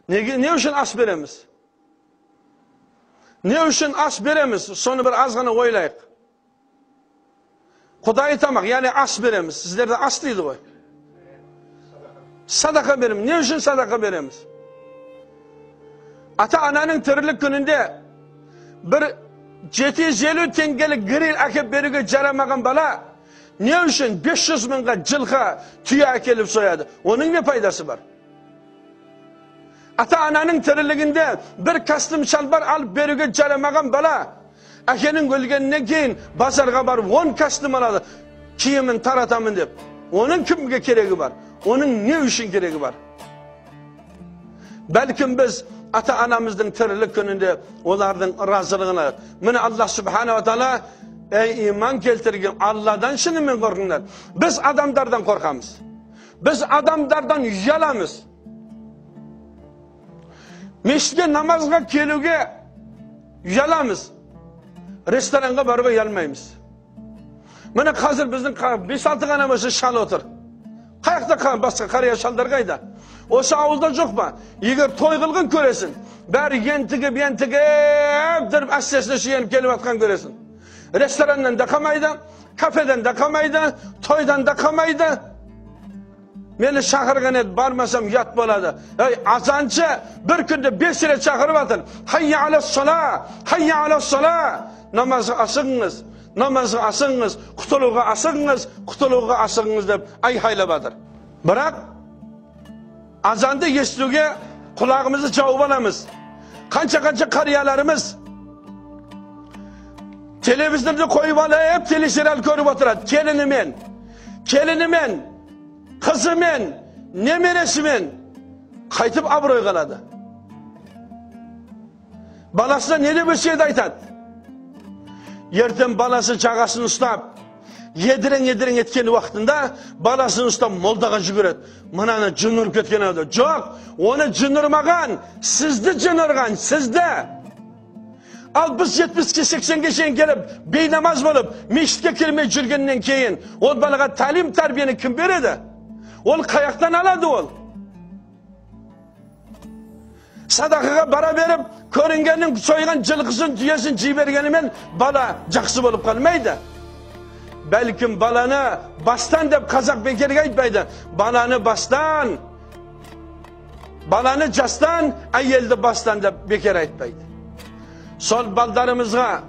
Неге, не үшін ас береміз? Не үшін ас береміз? Соны бір аз ғана ойлайық. Құдайы тамақ, яғни ас береміз. Сіздерде ас дейді ғой. Садақа береміз. Не үшін садақа береміз? Ата-ананың тірілік күнінде бір 750 теңгелік гриль әкеп беруге жарамаған бала не үшін 500 мыңға жылқы, түйе әкеліп сояды? Оның не пайдасы бар? Ата-ананың тірілігінде бір костюм шалбар алып беруге жарамаған бала әкенің өлгенінен кейін базарға барып 10 костюм алады, киімін таратамын деп. Оның кімге керегі бар? Оның не үшін керегі бар? Бәлкім біз ата-анамыздың тірілік күнінде олардың разылығын алайық. Міне, Аллах субханала тағала: «Ей, иман келтірген, Алладан шынымен қорқыңдар». Біз адамдардан қорқамыз, біз адамдардан ұяламыз, мешітке намазға келуге ұяламыз, ресторанға баруға ұялмаймыз. Міне, қазір біздің 5-6 ғана болса шал отыр. Қаяқта басқа қария шалдар, қайда? Осы ауылда жоқ па? Егер той қылған көресің, бәрі ентігіп ентігіп тұрып, әстесіне сүйеніп келіп жатқан көресің. Рестораннан да қалмайды, кафеден де қалмайды, тойдан да қалмайды. Мені шақырған еді, бармасам ұят болады. Ей, азаншы бір күнде 5 рет шақырып жатыр: «Хайя аля сала, хайя аля сала, намазға асығыңыз, намазға асығыңыз, құтылуға асығыңыз, құтылуға асығыңыз», – деп айқайлап жатыр. Бірақ азанды естуге құлағымызды жауып аламыз. Қанша қанша қарияларымыз телевизорды қойып алып, телесериал көріп отырады келінімен, қызымен, немересімен. Қайтып абырой қалады? Баласына не деп өсиет айтады? Ертең баласы жағасын ұстап, едірең едірең еткен уақытында баласын ұстап, молдаға жүгіреді: «Мынаны жын ұрып кеткен ау». Жоқ, оны жын ұрмаған, сізді жын ұрған, сізді. Ал біз 70-ке, 80-ге шейін келіп, бейнамаз болып, мешітке келмей жүргеннен кейін ол балаға тәлім тәрбиені кім береді? Ол қаяқтан алады? Ол садақаға бара беріп, көрінгеннің сойған жылқысын, түйесін жей бергенімен бала жақсы болып қалмайды. Бәлкім, баланы бастан деп қазақ бекерге айтпайды. Баланы бастан, баланы жастан, әйелді бастан деп бекер айтпайды. Сол балдарымызға